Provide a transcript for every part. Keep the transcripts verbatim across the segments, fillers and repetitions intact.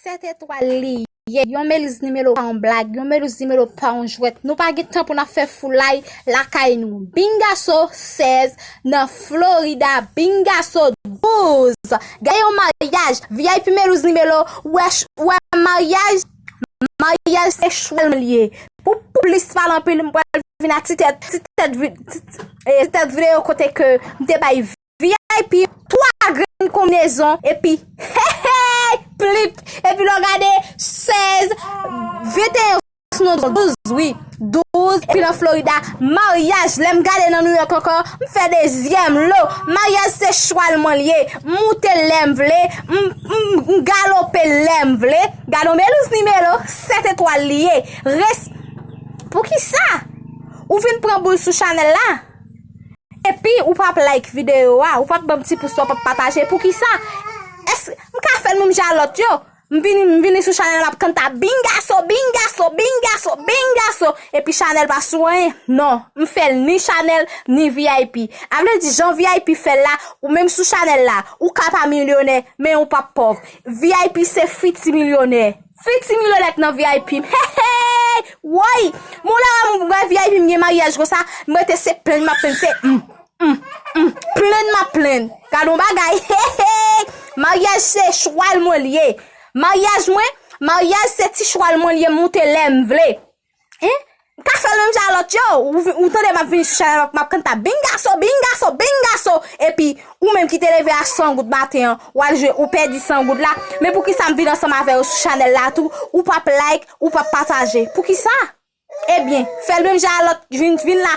Sèt etwal li ye. Yon Melouz Nimelo pa yon blag, yon Melouz Nimelo pa yon jwèt. Nou pa gen tan pou n ap fè foulay lakay nou. Bingaso sèz nan Florida, Bingaso douz. Gade yon maryaj, V I P Melouz Nimelo, wè, wè maryaj, maryaj se chwal mwen li ye. Pou, pou plis pale anpil, m pral vin ak ti tèt, ti tèt vi-, ti, ti, eh, ti tèt videyo kote ke m te bay V I P twa grenn konbinezon, epi, hey, hey, plip, epi lè w gade, sèz, venteyen, non, douz, wi, douz, epi nan Florida, maryaj, lè m gade nan New York ankò, m fè dezyèm lo, maryaj se chwal mwen li ye, m moute lè m vle, m, m, m galope lè m vle, gade yon Melouz Nimelo, sèt etwal li ye, res, poukisa ou vin pran boul sou chanèl la? Epi ou p ap like videyo a, ou p ap ban m ti pous la, ou p ap pataje. Poukisa? Èske m ka fè l menm jan a lòt yo? M vini, m vini sou chanèl, m ap kanta bingaso, bingaso, bingaso, bingaso. Epi chanèl pa sou anyen. Non, m fè l ni chanèl, ni V I P. A vle di, jan V I P fè l la, ou menm sou chanèl la, ou ka pa milyonè, men ou p ap pòv. V I P se fiti milyonè. Fiti milyonè k nan V I P. Hey, hey! Woy! Moun la wè m wè V I P m gen maryaj konsa, m rete se plenn m ap plenn, se mm, mm, mm, plenn m ap plenn. Gade yon bagay. Hey, hey! Maryaj se chwal mwen li ye. Maryaj mwen, maryaj se ti chwal mwen li ye, m moute lè m vle. Hein? M ka fè l menm jan a lòt yo. Ou, vi- ou tande m ap vini sou chanèl, m ap, m ap kanta bingaso, bingaso, bingaso. Epi, ou menm ki te leve a san goud maten an, w al jwe, ou pèdi san goud la. Men poukisa m vin ansanm avè yo sou chanèl la tou? Ou p ap like, ou p ap pataje. Poukisa? Ebyen, fè l menm jan a lòt, vin, vin la,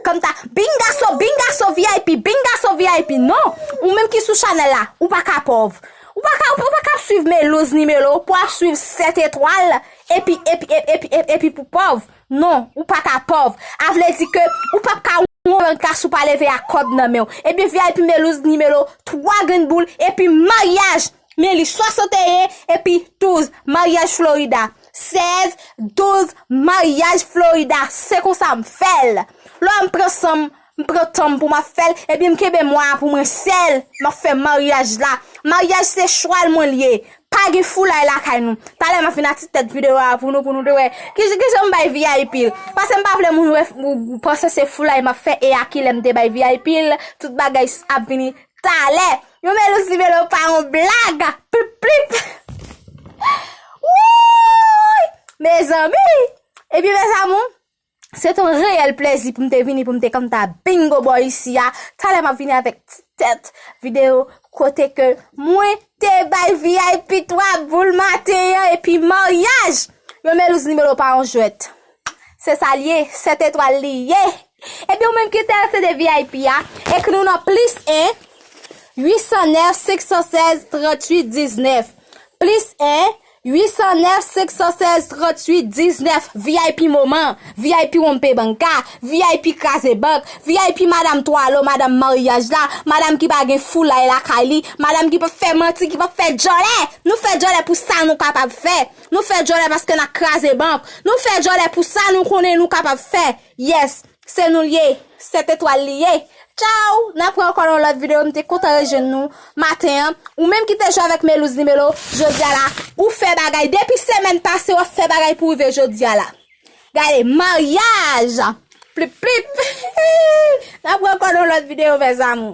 kanta, bingaso, bingaso V I P, bingaso V I P. Non, ou menm ki sou chanèl la, ou pa ka pòv. Ou pa ka, ou pa ka ap swiv Melouz Nimelo, pou ap swiv sèt etwal, epi, epi, epi, epi, epi, epi pou pòv. Non, ou pa ka pòv. A vle di ke ou p ap ka wont yon kras ou pa leve ak kòb nan men w. Ebyen, V I P Melouz Nimelo, twa grenn boul, epi maryaj. Men li swasanteyen, epi douz, maryaj Florida. Sèz, douz, maryaj Florida. Se konsa m fè l. Lè m pran san m, m pran tan m pou m ap fè l, ebyen m kenbe mwa a pou mwen sèl. M ap fè maryaj la. Maryaj se chwal mwen li ye. Pa gen foulay lakay nou. Talè m ap vin ak ti tèt videyo a pou nou, pou nou te wè. Ki, ki jan m bay V I P l. Paske m pa vle moun wè, ou, ou panse se foulay m ap fè e a kilè m te bay V I P l. Tout bagay s- ap vini talè. Yon Melouz Nimelo pa yon blag. Plip, plip. Wouy! Mezanmi! Ebyen, mezanmi, se te yon reyèl plezi pou m te vini, pou m te kanta bingo bò isi a. Talè m ap vini avèk ti tèt videyo kote ke mwen te bay V I P twa boul maten an epi maryaj. Yon Melouz Nimelo pa yon jwèt. Se sa l ye, sèt etwal li ye. Ebyen, ou menm ki enterese de V I P a, ekri nou nan plis en, uit san nèf, senk san sèz, tranntuit diznèf. Plis en, uit san nèf, senk san sèz, tranntuit diznèf. V I P moman, V I P wonpe banka, V I P kraze bank, V I P madanm twa lo, madanm maryaj la, madanm ki pa gen foulay lakay li, madanm ki p ap fè manti, ki p ap fè djòlè. Nou fè djòlè pou sa nou kapab fè. Nou fè djòlè paske n ap kraze bank. Nou fè djòlè pou sa nou konnen nou kapab fè. Yes, se nou l ye. Sèt etwal li ye. Tchaw! N ap wè ankò nan yon lòt videyo. M te kontan rejwenn nou maten an. Ou menm ki te jwe avèk Melouz Nimelo, jodi a la, ou fè bagay. Depi semèn pase, w ap fè bagay pou rive jodi a la. Gade, maryaj! Plip, plip! N ap wè ankò nan yon lòt videyo, mezanmi.